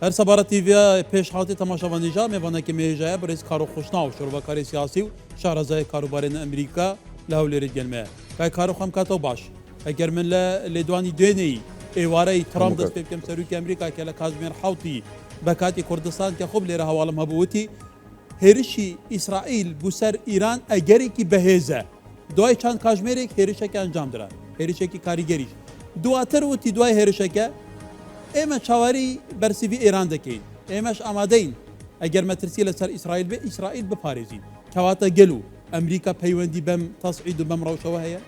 هەر سەبارەت تیڤ پێشهاتی تەماشاوان هێژا مێوانەکی مێ هێژایە بەرێز کارۆخ خۆشناو شرۆڤەکاری سیاسی و شارەزای کاروبارێن ئەمریکا لە هەولێرێ گەلمێ کاک کارۆخ ئەم کاتەو باش ئەگەر من لە لێدوانی دوێنێی ئێوارەی ترامپ دەست پێ بکەم سەرۆکی ئەمریکا کە لە کاتژمێر حەوتی بە کاتی کوردستان کە خۆم لێرە هەواڵم هەبوو وتی هێرشی ئیسرائیل بو سەر ئیران ئەگەرێکی بەهێزە. دوای چەند کاژمێرێک هێرشەکە ئەنجامدرا، هێرشێکی کاریگەریش. دواتر وتی دوای هێرشەکە ئێمە چاوەرێی بەرسڤی ئێران دەکەین، ئێمەش ئامادەین ئەگەر مەترسی لەسەر ئیسرائیل بێ ئیسرائیل بپارێزین. کەواتە گەل و ئەمریکا پەیوەندی بەم تەسعید و بەم ڕەوشەوە هەیە؟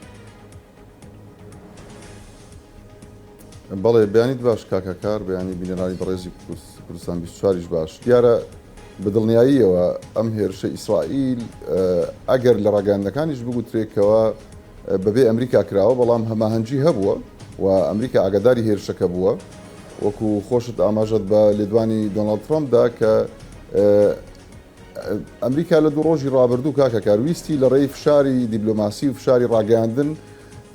بەڵێ بەیانیت باش کاک هەکار، بەیانی بینەرانی بەڕێزی کوردستان 24 یش باش. دیارە بە دڵنیاییەوە ئەم هێرشە ئیسرائیل ئەگەر لە ڕاگەیاندنەکانیش بگوترێ کەوا بەبێ ئەمریکا کراوە بەڵام هەماهەنگی هەبووە و ئەمریکا ئاگاداری هێرشەکە بووە وەکو خۆشت ئاماژەت بە لێدوانی دۆناڵد ترەمپ دا کە ئەمریکا لە دوو ڕۆژی ڕابردوو کاک هەکار ویستی لە ڕێی فشاری دیبلۆماسی و فشاری ڕاگەیاندن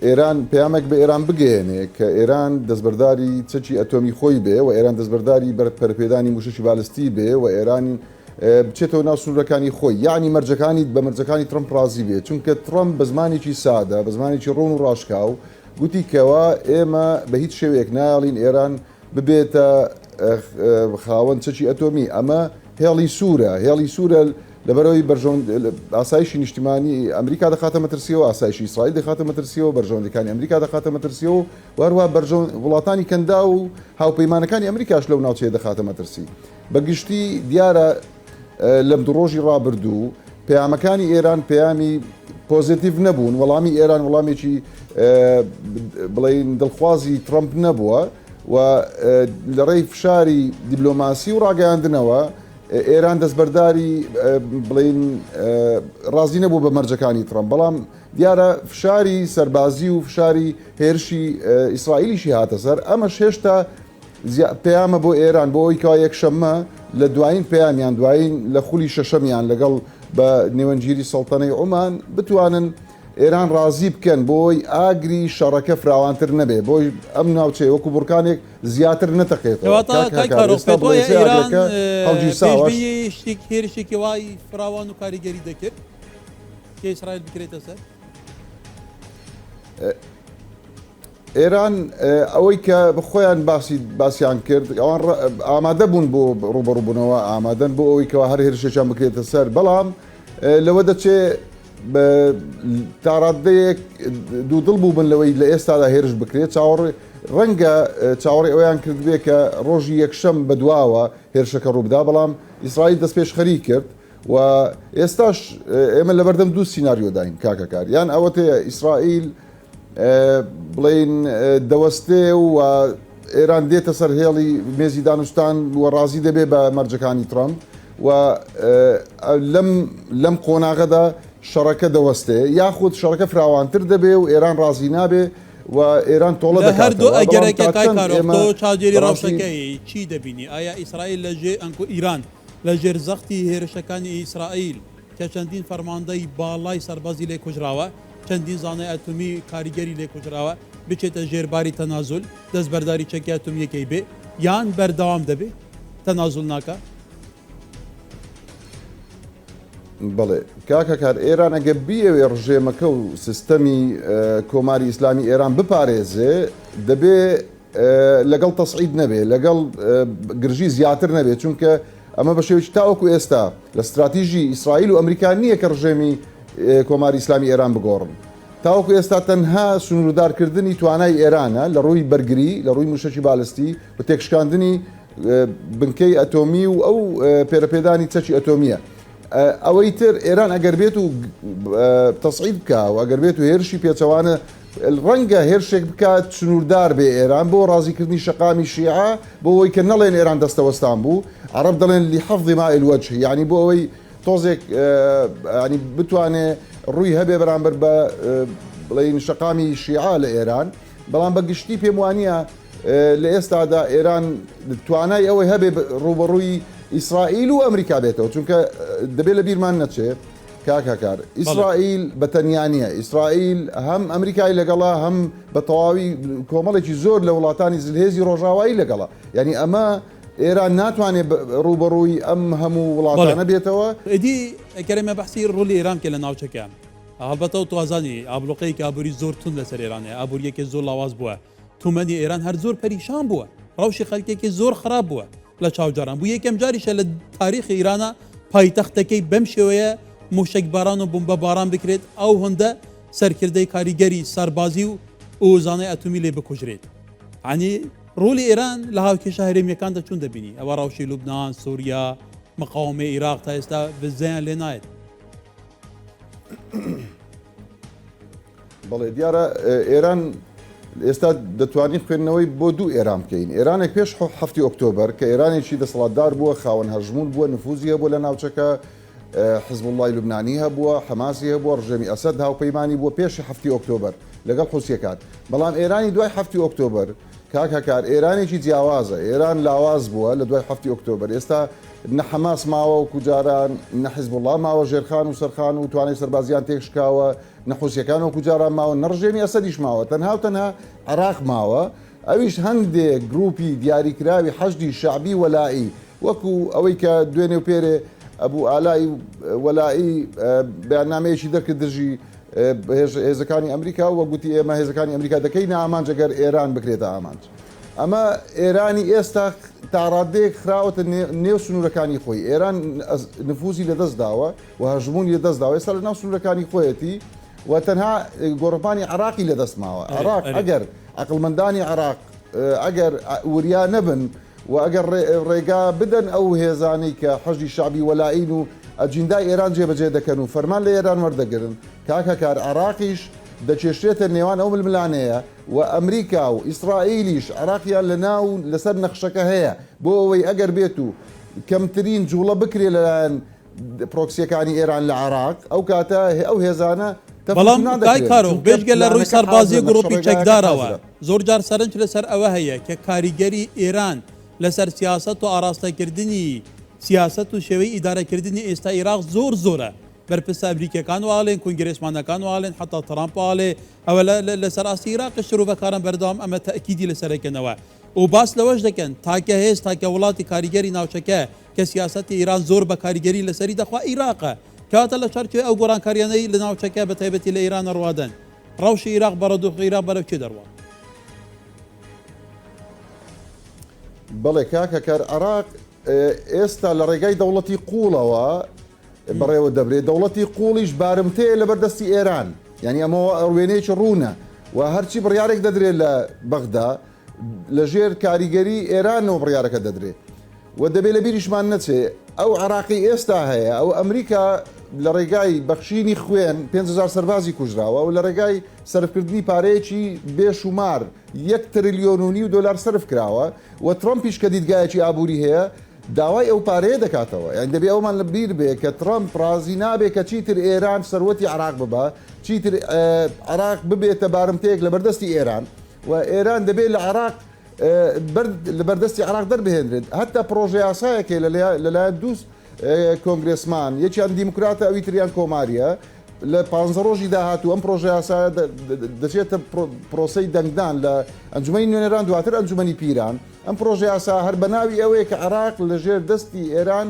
ئێران پەیامێک بە ئێران بگەیەنێ کە ئێران دەستبەرداری چەکی ئەتۆمی خۆی بێ و ئێران دەستبەرداری پەرەپێدانی مووشەکی بالستی بێ و ئێران بچێتەوە ناو سنوورەکانی خۆی یعنی مەرجەکانی بە مەرجەکانی ترەمپ ڕازی بێ چونکە ترەمپ بە زمانێکی سادە بە زمانێکی ڕوون و ڕاشکاو گوتی کەوا ئێمە بە هیچ شێوەیەک نایەڵین ئێران ببێتە خاوەن چەکی ئەتۆمی، ئەمە هێڵی سوورە، هێڵی سوورە لەبەرئەوەی بەرژەوەند ئاسایشی نیشتیمانی ئەمریکا دەخاتە مەترسیەوە، ئاسایشی ئیسرائیل دەخاتە مەترسیەوە، بەرژەوەندیەکانی ئەمریکا دەخاتە مەترسیەوە و هەروەها بەرژەوەند وڵاتانی کەنداو و هاوپەیمانەکانی ئەمریکاش لەو ناوچەیە دەخاتە مەترسی. بە گشتی دیارە لەم دوو ڕۆژی ڕابردوو پەیامەکانی ئێران پەیامی پۆزیتیڤ نەبوون، وەڵامی ئێران وەڵامێکی بڵێین دڵخوازی ترەمپ نەبووە و لەڕێی فشاری دیبلۆماسی و ڕاگەیاندنەوە ئێران دەستبەرداری بڵێین ڕازی نەبوو بە مەرجەکانی ترەمپ، بەڵام دیارە فشاری سەربازی و فشاری هێرشی ئیسرائیلیشی هاتە سەر، ئەمەش هێشتا پەیامە بۆ ئێران بۆ ئەوەی کەوا یەکشەممە لە دوایین پەیامیان دوایین لە خولی شەشەمیان لەگەڵ بە نێوەندگیری سەڵتەنەی عومان بتوانن ئێران ڕازی بکەن بۆ ئەوەی ئاگری شەڕەکە فراوانتر نەبێ بۆی ئەم ناوچەیە وەکو بورکانێک زیاتر نەتەقێتەوە. کەواتە کاک کاک هەکار کارۆخ ئێستا پێت وایە بڵێسەی ئێران ئاگرەکە هەڵگیرساوە؟ پێشبینی شتێک هێرشێکی وای فراوان و کاریگەری دەکرد کە ئیسرائیل بکرێتە سەر؟ ئێران ئەوەی کە خۆیان باسی باسیان کرد ئەوان ئامادە بوون بۆ ڕوبەڕوبوونەوە ئامادەن بۆ ئەوەی کەوا هەر هێرشێکیان بکرێتە سەر بەڵام لەوە دەچێ تاڕادەیەک دوودڵ بووبن لەوەی لە ئێستادا هێرش بکرێت چاوەڕێ ڕەنگە چاوەڕێ ئەویان کردبێ کە ڕۆژی یەکشەم بەدواوە هێرشەکە ڕووبدا بەڵام ئیسرائیل دەستپێشخەری کرد و ئێستاش ئێمە لەبەردەم دوو سیناریۆداین کاکەکار یان ئەوەتەیە ئیسرائیل بڵێین دەوەستێ و ئێران دێتە سەر هێڵی مێزی دانوستان و ڕازی دەبێ بە مەرجەکانی ترەمپ و لەم لەم قۆناغەدا شەڕەکە دەوەستێ یاخود شەڕەکە فراوانتر دەبێ و ئێران ڕازی نابێ و ئێران تۆڵە لە هەردوو دەکاتەوە بەڵام ئەگەرەکە تا کاک چەند کارۆخ ئێمە تۆ چاودێری بەڕاستی ڕەوشەکەی چی دەبینی ئایا ئیسرائیل لە ژێر ئەنکۆ ئیران لە ژێر زەختی هێرشەکانی ئیسرائیل کە چەندین فەرماندەی باڵای سەربازی لێ کوژراوە چەندین زانای ئەتۆمی کاریگەری لێ کوژراوە، بچێتە ژێر باری تەنازول، دەستبەرداری چەکی ئەتۆمییەکەی بێ، یان بەردەوام دەبێ، تەنازول ناکا؟ بەڵێ کاک هەکار، ئێران ئەگەر بیەوێ ڕژێمەکە و سیستەمی کۆماری ئیسلامی ئێران بپارێزێ، دەبێ لەگەڵ تەسعید نەبێ، لەگەڵ گرژی زیاتر نەبێ، چونکە ئەمە بە شێوەیەکی تاوەکو ئێستا لە ستراتیژی ئیسرائیل و ئەمریکا نییە کە ڕژێمی کۆماری ئیسلامی ئێران بگۆڕن. تاوەکو ئێستا تەنها سنووردارکردنی توانای ئێرانە لە ڕووی بەرگری، لە ڕووی مووشەکی بالستی و تێکشکاندنی بنکەی ئەتۆمی و ئەو پێرەپێدانی چەکی ئەتۆمییە. ئەوەی تر ئێران ئەگەر بێت و تەسعید بکا و ئەگەر بێت و هێرشی پێچەوانە ڕەنگە هێرشێک بکات سنووردار بێ ئێران بۆ ڕازیکردنی شەقامی شیعە بۆ ئەوەی کە نەڵێن ئێران دەستەوەستان بوو عەڕەب دەڵێن لحفظ ماء الوجه یعنی بۆ ئەوەی تۆزێک ینی بتوانێ ڕووی هەبێ بەرامبەر بە بڵێین شەقامی شیعە لە ئێران بەڵام بە گشتی پێم وانە لە ئێستادا ئێران توانای ئەوەی هەبێ ڕووبەڕووی ئیسرائیل و ئەمریکا بێتەوە چونکە دەبێت لە بیرمان نەچێ کاک هەکار ئیسرائیل بە تەنیا نییە ئیسرائیل هەم ئەمریکای لەگەڵا هەم بە تەواوی کۆمەڵێکی زۆر لە وڵاتانی زلهێزی ڕۆژاوایی لەگەڵە یعنی ئەمە ئێران ناتوانێت ڕووبەڕووی ئەم هەموو وڵاتانە بێتەوە. ئیدی ئەگەر ئێمە بەحسی ڕۆلی ئێران بکەین لە ناوچەکە، هەڵبەتە و توازانی ئابڵوقەیەکی ئابووری زۆر توند لەسەر ئێران هەیە، ئابوورییەکی زۆر لاواز بووە، تومەنی ئێران هەر زۆر پەریشان بووە، ڕەوشی خەلکێکی زۆر خراپ بووە لە چاو جاران، بوو یەکەم جاریشە لە تاریخی ئیرانە پایتەختەکەی بەم شێوەیە موشەک باران و بومبە باران بکرێت، ئەو هەندە سەرکردەی کاریگەری سەربازی و و زانای ئەتۆمی لێ بکوژرێت. یانی ڕۆلی ئێران لە هاوکێشە هەرێمیەکاندا چون دەبینی؟ ئەوە ڕەوشی لوبنان، سوریا، مقاومەی ئیراق تا ئێستا بزەیان لێ نایەت. بەڵێ دیارە ئێران ئێستا دەتوانین خوێندنەوەی بۆ دوو ئێران بکەین ئێرانێک پێش هەفتی ئۆکتۆبەر کە ئێرانێکی دەسەڵاتدار بووە خاوەن هەژمون بووە نفوزی هەبووە لە ناوچەکە حزبوڵڵای لوبنانی هەبووە، حەماسی هەبووە، ڕژێمی ئەسەد هاوپەیمانی بووە پێش حەفتی ئۆکتۆبەر لەگەڵ حوسییەکان. بەڵام ئێرانی دوای حەفتی ئۆکتۆبەر کاک هەکار ئێرانێکی جیاوازە، ئێران لاواز بووە لە دوای حەفتی ئۆکتۆبەر، ئێستا نە حەماس ماوە وەکو جاران، نە حزبوڵڵا ماوە ژێرخان و سەرخان و توانای سەربازییان تێکشکاوە، نە حوسییەکان وەکو جاران ماون، نە ڕژێمی ئەسەدیش ماوە، تەنها و تەنها عێراق ماوە، ئەویش هەندێک گروپی دیاریکراوی حەشدی شەعبی وەلائی وەکو ئەوەی کە دوێنێ و پێرێ ئەبو ئالای وەلائی بەیاننامەیەکی دەرکرد دژی هێزەکانی ئەمریکا و گوتی ئێمە هێزەکانی ئەمریکا دەکەینە ئامانج ئەگەر ئێران بکرێتە ئامانج. ئەمە ئێرانی ئێستا تاڕادەیەک خراوەتە نێو سنوورەکانی خۆی. ئێران نفوزی لەدەست داوە و هەژموونی لەدەست داوە، ئێستا لەناو سنوورەکانی خۆیەتی و تەنها گۆڕەپانی عێراقی لەدەست ماوە. عێراق ئەگەر عەقڵمەندانی عێراق ئەگەر وریا نەبن و ئەگەر ڕێگا بدەن ئەو هێزانەی کە حەشدی شەعبی وەلائین و ئەجیندای ئێران جێبەجێ دەکەن و فەرمان لە ئێران وەردەگرن، کاک هەکار عێراقیش دەکێشرێتە نێوان ئەو ململانێیە و ئەمریکا و ئیسرائیلیش عێراقیان لە ناو لەسەر نەخشەکە هەیە بۆ ئەوەی ئەگەر بێت و کەمترین جوڵە بکرێت لەلایەن پرۆکسیەکانی ئێران لە عێراق ئەو کاتە ئەو هێزانە بەڵام کاک کارۆخ بێجگە لە ڕووی سەربازی و گروپی چەکدارەوە زۆر جار سەرنج لەسەر ئەوە هەیە کە کاریگەری ئێران لەسەر سیاسەت و ئاراستەکردنی سیاسەت و شێوەی ئیدارەکردنی ئێستا ئیراق زۆر زۆرە بەرپرسە ئەمریکیەکان واڵێن کۆنگرێسمانەکان واڵێن حتا ترامپ واڵێ ئەوە لەسەر ئاستی ئیراقیش شرۆڤەکاران بەردەوام ئەمە تەئکیدی لەسەرەکەنەوە و باس لەوەش دەکەن تاکە هێز تاکە وڵاتی کاریگەری ناوچەکە کە سیاسەتی ئیران زۆر بە کاریگەری لەسەری دەخوا ئیراقە کەواتە لە چوارچێوەی ئەو گۆڕانکاریانەی لە ناوچەکە بە تایبەتی لە ئیرانە ڕوادەن ڕەوشی ئیراق بەڕەدۆخی ئیراق بەرەو کوێ دەڕوا؟ بەڵێ کاک هەکار عێراق ئێستا لە ڕێگای دەوڵەتی قوڵەوە بەڕێوە دەبرێت دەوڵەتی قوڵیش بارمتەیە لەبەر دەستی ئێران یعنی ئەمە وێنەیەکی ڕوونە و هەرچی بڕیارێک دەدرێت لە بەغدا لەژێر کاریگەری ئێرانەوە بڕیارەکە دەدرێت و دەبێ لە بیریشمان نەچێ ئەو عێراقی ئێستا هەیە ئەو ئەمریکا لە ڕێگای بەخشینی خوێن 5هزار سەربازی کوژراوە و لە ڕێگای سەرفکردنی پارەیەکی بێشومار یەک تریلیۆن و نیو دۆلار سەرف کراوە و ترەمپیش کە دیدگایەکی ئابووری هەیە داوای ئەو پارەیە دەکاتەوە یانی دەبێ ئەومان لە بیر بێ کە ترەمپ ڕازی نابێ کە چیتر ئێران سەروەتی عێراق ببا چیتر عێراق ببێتە بارمتەیەک لە بەردەستی ئێران و ئێران دەبێت لە عێراق لە بەردەستی عێراق دەربهێنرێت هەتا پرۆژە یاسایەک هەیە لەلایەن دوو کۆنگرێسمان یەکیان دیموکراتە ئەوی تریان کۆماریە لە پ ڕۆژی داهاتوو ئەم پرۆژە یاسایە دەچێتە پرۆسەی دەنگدان لە ئەنجومەنی نوێنەران دواتر ئەنجومەنی پیران ئەم پرۆژە یاسا هەر بەناوی ئەوەیە کە عێراق لەژێر دەستی ئێران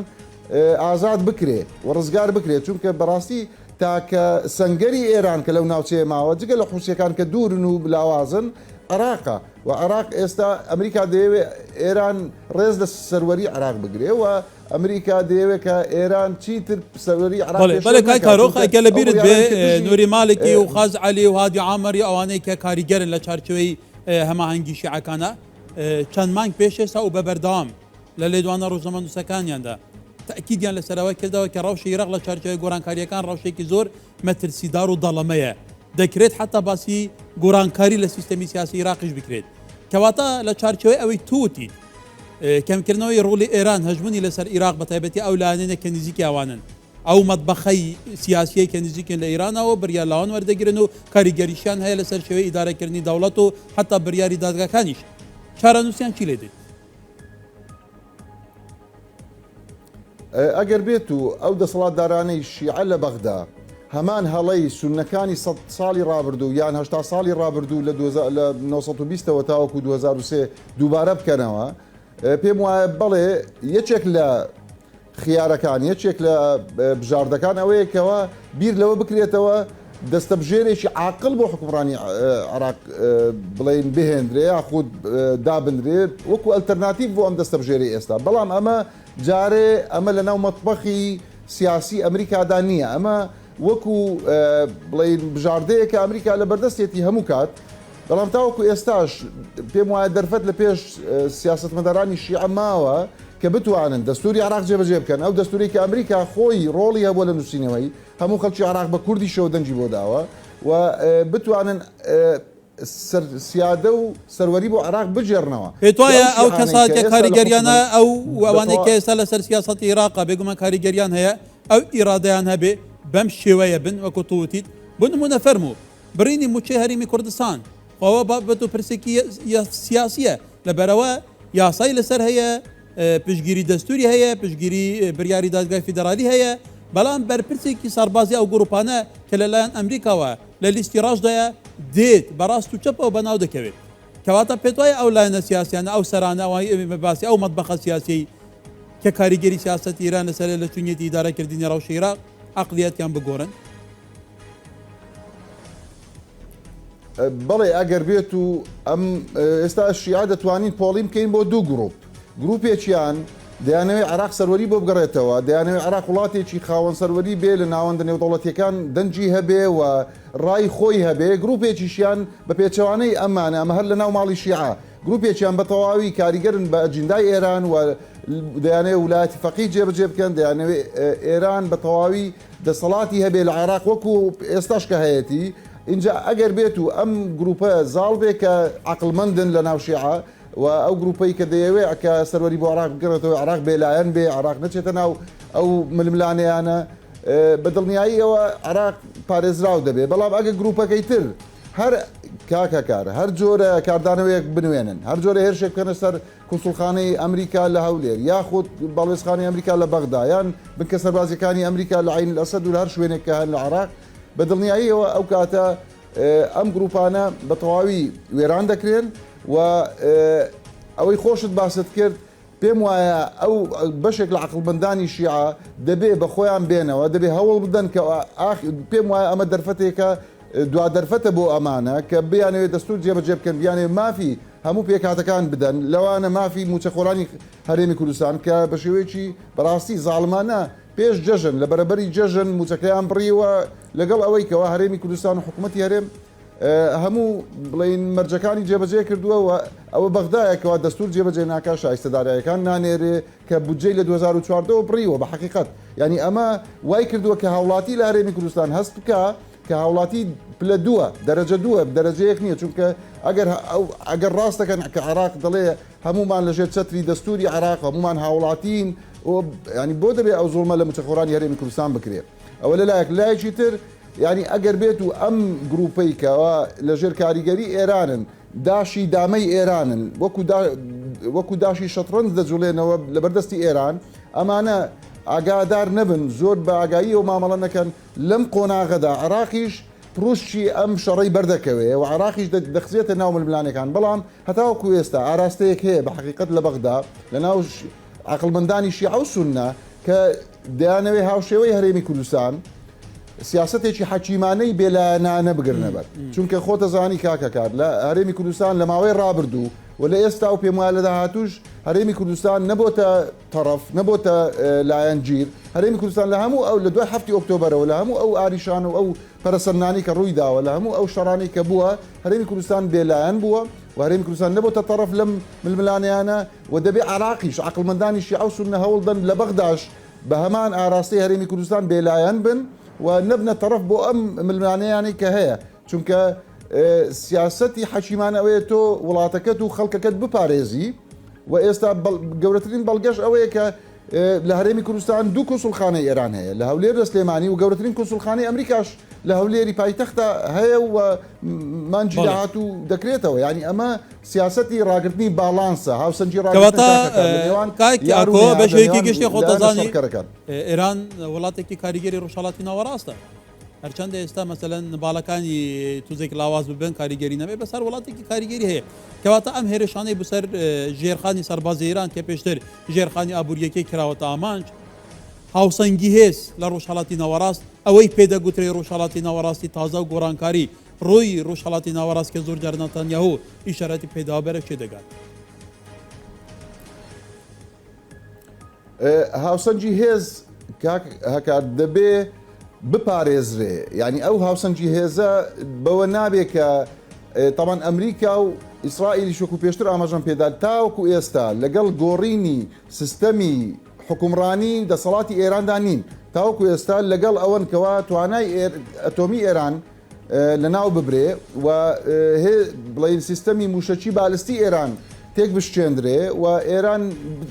ئازاد بکرێ و ڕزگار بکرێت چونکە بەڕاستی تاکە سەنگەری ئێران کە لەو ناوچەیە ماوە جگە لە حوسیەکان کە دوورن و لاوازن عێراقە و عێراق ئێستا ئەمریکا دەیەوێت ئێران ڕێز لە سەروەری عێراق بگرێ و ئەمریکا دەیەوێت کە ئێران چیتر سەروەری عێراق بەڵێ پێشێل بەڵێ کاک نەکات کارۆخ چونکە ئەگەر لە ئەو بیرت بێ بڕیارانەی کە دژی نوری مالکی و خاز عەلی و هادی عامری ئەوانەی کە کاریگەرن لە چارچێوەی هەماهەنگی شیعەکانە چەند مانگ پێش ئێستا و بە بەردەوام لە لێدوانە ڕۆژنامەنووسەکانیاندا تەئکیدیان لەسەر ئەوە کردەوە کە ڕەوشی ئیراق لە چوارچێوەی گۆڕانکارییەکان ڕەوشێکی زۆر مەترسیدار و دەڵەمەیە، دەکرێت حەتا باسی گۆڕانکاری لە سیستەمی سیاسی ئیراقیش بکرێت. کەواتە لە چوارچێوەی ئەوەی تۆ وتیت کەمکردنەوەی ڕۆڵی ئێران هەژموونی لەسەر ئیراق بەتایبەتی ئەو لایەنانە کە نزیکی ئەوانن، ئەو مەتبەخەی سیاسیەی کە نزیکن لە ئیرانەوە بریار لەوان وەردەگرن و کاریگەریشیان هەیە لەسەر شێوەی ئیدارەکردنی دەوڵەت و حەتا بریاری دادگاکانیش چارەنووسیان چی لێ دێت؟ ئەگەر بێت و ئەو دەسەڵاتدارانەی شیعە لە بەغدا هەمان هەڵەی سوننەکانی سەد ساڵی ڕابردوو یان 80 ساڵی ڕابردوو لە 1920ەوە تاوەکو 2003 دووبارە بکەنەوە. پێم وایە بەڵێ یەکێک لە خیارەکان، یەکێک لە بژاردەکان ئەوەیە کەوا بیر لەوە بکرێتەوە دەستەبژێرێکی عاقڵ بۆ حوکمڕانی عێراق بڵێین بهێندرێ یاخود دابنرێ وەکو ئەلتەرناتیڤ بۆ ئەم دەستەبژێرەی ئێستا، بەڵام ئەمە جارێ ئەمە لەناو مەتبەخی سیاسی ئەمریکادا نییە، ئەمە وەکو بڵێین بژاردەیەکە ئەمریکا لەبەردەستێتی هەموو کات، بەڵام تاوەکو ئێستاش پێم وایە دەرفەت لە پێش سیاسەتمەدارانی شیعە ماوە کە بتوانن دەستوری عێراق جێبەجێ بکەن، ئەو دەستورەی کە ئەمریکا خۆی ڕۆڵی هەبووە لە نووسینەوەی، هەموو خەڵکی عێراق بە کوردیشەوە دەنگی بۆ داوە و بتوانن سیادە و سەروەری بۆ عێراق بگێڕنەوە. پێت وایە ئەو کەسایەتیە کاریگەریانە ئەو و ئەوانەی کە ئێستا لەسەر سیاسەتی عێراقە بێگومان کاریگەریان هەیە ئەو ئیرادەیان هەبێ بەم شێوەیە بن وەکو تۆ وتیت بۆ نموونە فەرموو بڕینی مووچەی هەرێمی کوردستان خۆ ئەوە بابەت و پرسێکی سیاسیە لەبەرئەوە یاسای لەسەر هەیە پشتگیری دەستوری هەیە پشتگیری بریاری دادگای فیدرالی هەیە بەڵام بەرپرسێکی سەربازی ئەو گروپانە کە لەلایەن ئەمریکاوە لە لیستی ڕەشدایە دێت بە ڕاست و چەپەوە بەناو دەکەوێت کەواتە پێت وایە ئەو لایەنە سیاسیانە ئەو سەرانە ئەوانەی ئێمە باسی ئەو مەتبەخە سیاسیەی کە کاریگەری سیاسەتی ئێران لەسەرە لە چونیەتی ئیدارەکردنی ڕەوشی عێراق عەقڵیەتیان بگۆڕن؟ بەڵێ ئەگەر بێت و ئەم ئێستا شیعە دەتوانین پۆڵین بکەین بۆ دوو گروپ گروپێکیان دەیانەوێت عراق سەروەری بۆ بگەڕێتەوە دەیانەوێت عراق وڵاتێکی خاوەن سەروەری بێ لە ناوەندە نێودەوڵەتیەکان دەنگی هەبێ و ڕای خۆی هەبێ گروپێکیشیان بە پێچەوانەی ئەمانە ئەمە هەر لە ناو ماڵی شیعە گروپێکیان بە تەواوی کاریگەرن بە ئەجیندای ئێران و دەیانەوێت ولایەتی فەقی جێبەجێ بکەن دەیانەوێت ئێران بە تەواوی دەسەڵاتی هەبێ لە عێراق وەکو ئێستاش کە هەیەتی، ئینجا ئەگەر بێت و ئەم گروپە زاڵ بێ کە عەقڵمەندن لە ناو شیعە و ئەو گروپەی کە دەیەوێ کە سەروەری بۆ عێراق بگەڕێتەوە عێراق بێلایەن بێ عێراق نەچێتە ناو ئەو ململانێیانە بە دڵنیاییەوە عێراق پارێزراو دەبێ بەڵام ئەگەر گروپەکەی تر هەر کاک هەکار هەر جۆرە کاردانەوەیەک بنوێنن هەر جۆرە هێرشێک بکەنە سەر کونسوڵخانەی ئەمریکا لە هەولێر یاخود باڵوێزخانەی ئەمریکا لە بەغدا یان بنکە سەربازیەکانی ئەمریکا لە عەین ئەسەد و لە هەر شوێنێک کە هەن لە عێراق بە دڵنیاییەوە ئەو کاتە ئەم گروپانە بە تەواوی وێران دەکرێن و ئەوەی خۆشت باست کرد پێم وایە ئەو بەشێک لە عەقڵمەندانی شیعە دەبێ بە خۆیان بێنەوە دەبێ هەوڵ بدەن کە پێم وایە ئەمە دەرفەتێکە دوا دەرفەتە بۆ ئەمانە کە بیانەوێت دەستور جێبەجێ بکەن بیانەوێت مافی هەموو پێکهاتەکان بدەن، لەوانە مافی مووچەخۆرانی هەرێمی کوردستان کە بە شێوەیەکی بەڕاستی زاڵمانە پێش جەژن لە بەرەبەری جەژن مووچەکەیان بڕیوە، لەگەڵ ئەوەی کەوا هەرێمی کوردستان و حکوومەتی هەرێم هەموو بڵێین مەرجەکانی جێبەجێ کردووە و ئەوە بەغدایە کەوا دەستوور جێبەجێ ناکات، شایستە داراییەکان نانێرێ کە بودجەی لە 2014 ەوە بڕیوە بە حەقیقەت یانی ئەمە وای کردووە کە هاوڵاتی لە هەرێمی کوردستان هەست بکا کە هاوڵاتی پلە دووە، دەرەجە دووە، دەرەجە یەک نییە، چونکە ئەگەر ئەو ئەگەر ڕاست دەکەن کە عێراق دەڵێ هەموومان لەژێر چەتری دەستووری عێراق هەموومان هاوڵاتین و یانی بۆ دەبێ ئەو زوڵمە لە مووچەخۆرانی هەرێمی کوردستان بکرێ ئەوە لە لایەک لایەکی تر یانی ئەگەر بێت و ئەم گرووپەی کەوا لەژێر کاریگەری ئێرانن داشی دامەی ئێرانن وەکو دا وەکو داشی شەتڕەنج دەجوڵێنەوە لەبەردەستی ئێران ئەمانە ئاگادار نەبن زۆر بە ئاگاییەوە مامەڵە نەکەن لەم قۆناغەدا عێراقیش پروشکی ئەم شەڕەی بەردەکەوێ و عێراقیش دەخزێتە ناو ململانێکان، بەڵام هەتاوەکو ئێستا ئاراستەیەک هەیە بە حەقیقەت لە بەغدا لە ناو عەقڵمەندانی شیعە و سوننە کە دەیانەوێ هاوشێوەی هەرێمی کوردستان سیاسەتێکی حەکیمانەی بێلایەنانە بگرنە بەر، چونکە خۆتەزانی کاک هەکار لە هەرێمی کوردستان لە ماوەی ڕابردوو و لە ئێستا و پێموایە لە داهاتووش هەرێمی کوردستان نەبۆتە تەڕەف نەبۆتە لایەنگیر، هەرێمی کوردستان لە هەموو ئەو لە دوای حەفتی ئۆکتۆبەرەوە لە هەموو ئەو ئاریشان و ئەو پەرەسەندنانەی کە ڕووی داوە لە هەموو ئەو شەڕانەی کە بووە هەرێمی کوردستان بێلایەن بووە و هەرێمی کوردستان نەبۆتە تەڕەف لەم ململانێیانە و دەبێ عێراقیش عەقڵمەندانی شیعە و سوننە هەوڵ دەن لە بەغداش بە هەمان ئاراستەی هەرێمی کوردستان بێلایەن بن و نەبنە تەڕەف بۆ ئەم ململانێیانەی کە هەیە چونکە سیاسەتی حەکیمانە ئەوەیە تۆ وڵاتەکەت و خەڵکەکەت بپارێزی و ئێستا گەورەترین بەڵگەش ئەوەیە کە لە هەرێمی کوردستان دوو کونسوڵخانەی ئێران هەیە لە هەولێر لە سلێمانی و گەورەترین کونسوڵخانەی ئەمریکاش لە هەولێری پایتەختە هەیە و مانگی داهاتوو دەکرێتەوە یعنی ئەمە سیاسەتی ڕاگرتنی باڵانسە هاوسەنگی ڕاگرتن لە نێوان یار و نەیار، لە نێوان لایەنە شەڕکەرەکان. ئێران وڵاتێکی کاریگەری ڕۆژهەڵاتی ناوەڕاستە. هەرچەندە ئێستا مەسەلەن باڵەکانی توزێک لاواز ببن کاریگەری نەبێ بەسەر وڵاتێکی کاریگەری هەیە کەواتە ئەم هێرشانەی بسەر ژێرخانی سەربازی ئێران کە پێشتر ژێرخانی ئابووریەکەی کراوەتە ئامانج هاوسەنگی هێز لە ڕۆژهەڵاتی ناوەڕاست ئەوەی پێدەگوترێ ڕۆژهەڵاتی ناوەڕاستی تازە و گۆڕانکاری ڕووی ڕۆژهەڵاتی ناوەڕاست کە زۆر جار ناتانیاهۆ ئیشارەتی پێداوە بەرە کێ دەگات؟ هاوسەنگی هێز کاک هەکار دەبێ بپارێزرێ یعنی ئەو هاوسەنگی هێزە بەوە نابێ کە تاوان ئەمریکا و ئیسرائیلی شوک و پێشتر ئاماژەم پێدا تاوەکو ئێستا لەگەڵ گۆڕینی سیستەمی حکومڕانی دەسەڵاتی ئێراندا نین تاوەکو ئێستا لەگەڵ ئەوەن کەوا توانای ئەتۆمی ئێران لەناو ببرێ و بڵێین سیستەمی مووشەکی بالستی ئێران تێک بشکێندرێ و ئێران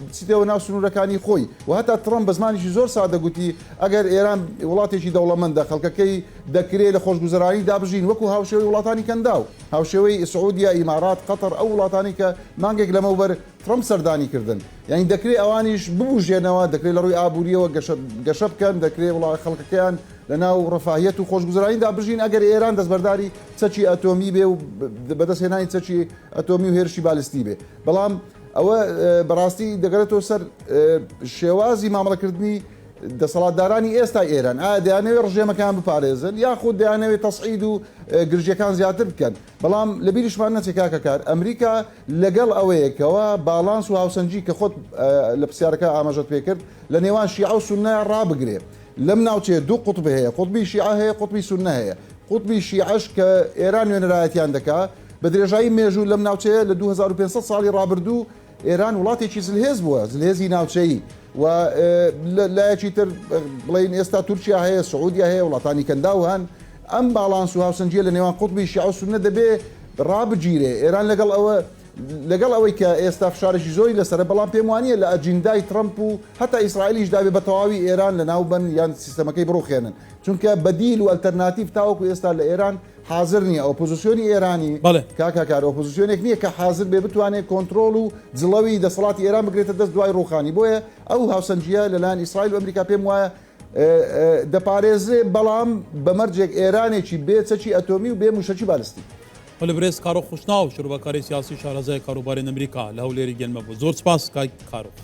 بچیتەوە ناو سنوورەکانی خۆی و هەتا تڕەمپ بە زمانێکی زۆر سادە گوتی ئەگەر ئێران وڵاتێکی دەوڵەمەندە خەڵکەکەی دەکرێ لە خۆشگوزەرانیدا بژین وەکو هاوشێوەی وڵاتانی کەنداو هاوشێوەی سعودیە ئیمارات قەتەر ئەو وڵاتانی کە مانگێک لەمەوبەر تڕەمپ سەردانی کردن یعنی دەکرێ ئەوانیش ببوژێنەوە دەکرێت لە ڕووی ئابووریەوە گەشە بکەن دەکرێ وڵا خەڵکەکەیان لە ناو ڕەفاهیەت و خۆشگوزەرانیدا بژین ئەگەر ئێران دەستبەرداری چەکی ئەتۆمی بێ و بەدەستهێنانی چەکی ئەتۆمی و هێرشی بالستی بێ بەڵام ئەوە بەڕاستی دەگەرێتەوە سەر شێوازی مامەڵەکردنی دەسەڵاتدارانی ئێستا ئێران ئایا دەیانەوێت ڕژێمەکان بپارێزن یاخود دەیانەوێت تەسعید و گرژیەکان زیاتر بکەن بەڵام لە بیریشمان نەچێ کاکە کار ئەمریکا لەگەڵ ئەوەیە کەوا باڵانس و هاوسەنگی کە خۆت لە پرسیارەکە ئاماژەت پێکرد لە نێوان شیعە و سوننە ڕابگرێ لەم ناوچەیە دوو قوتب هەیە، قوتبی شیعە هەیە، قوتبی سوننە هەیە. قوتبی شیعەش کە ئێران نوێنەرایەتیان دەکا، بە درێژایی مێژوو لەم ناوچەیە لە 2500 ساڵی ڕابردوو ئێران وڵاتێکی زلهێز بووە، زلهێزی ناوچەیی و لە لایەکی تر بڵێین ئێستا تورکیا هەیە، سعودیا هەیە، وڵاتانی کەنداو هەن. ئەم باڵانس و هاوسەنگییە لە نێوان قوتبی شیعە و سوننە دەبێ ڕابگیرێ. ئێران لەگەڵ ئەوە لەگەڵ ئەوەی کە ئێستا فشارێکی زۆری لەسەرە، بەڵام پێم وانییە لە ئەجیندای ترەمپ و هەتا ئیسرائیلیشدا بێ بە تەواوی ئێران لەناو بەن یان سیستەمەکەی بڕوخێنن، چونکە بەدیل و ئەلتەرناتیڤ تاوەکو ئێستا لە ئێران حازر نییە، ئۆپۆزسیۆنی ئێرانی کاک هەکار ئۆپۆزسیۆنێک نییە کە حازر بێ بتوانێ کۆنترۆڵ و جڵەوی دەسەڵاتی ئێران بگرێتە دەست دوای ڕووخانی، بۆیە ئەو هاوسەنگییە لەلایەن ئیسرائیل و ئەمریکا پێم وایە دەپارێزرێ، بەڵام بە مەرجێک ئێرانێکی بێ چەکی ئەتۆمی و بێ مووشەکی بالستی. بەڵێ برێز کارۆخ خوشناو شرۆڤەکاری سیاسی شارەزای کاروبارێن ئەمریکا لە هەولێری گەلمە بوو زۆر سپاس کاک کارۆخ.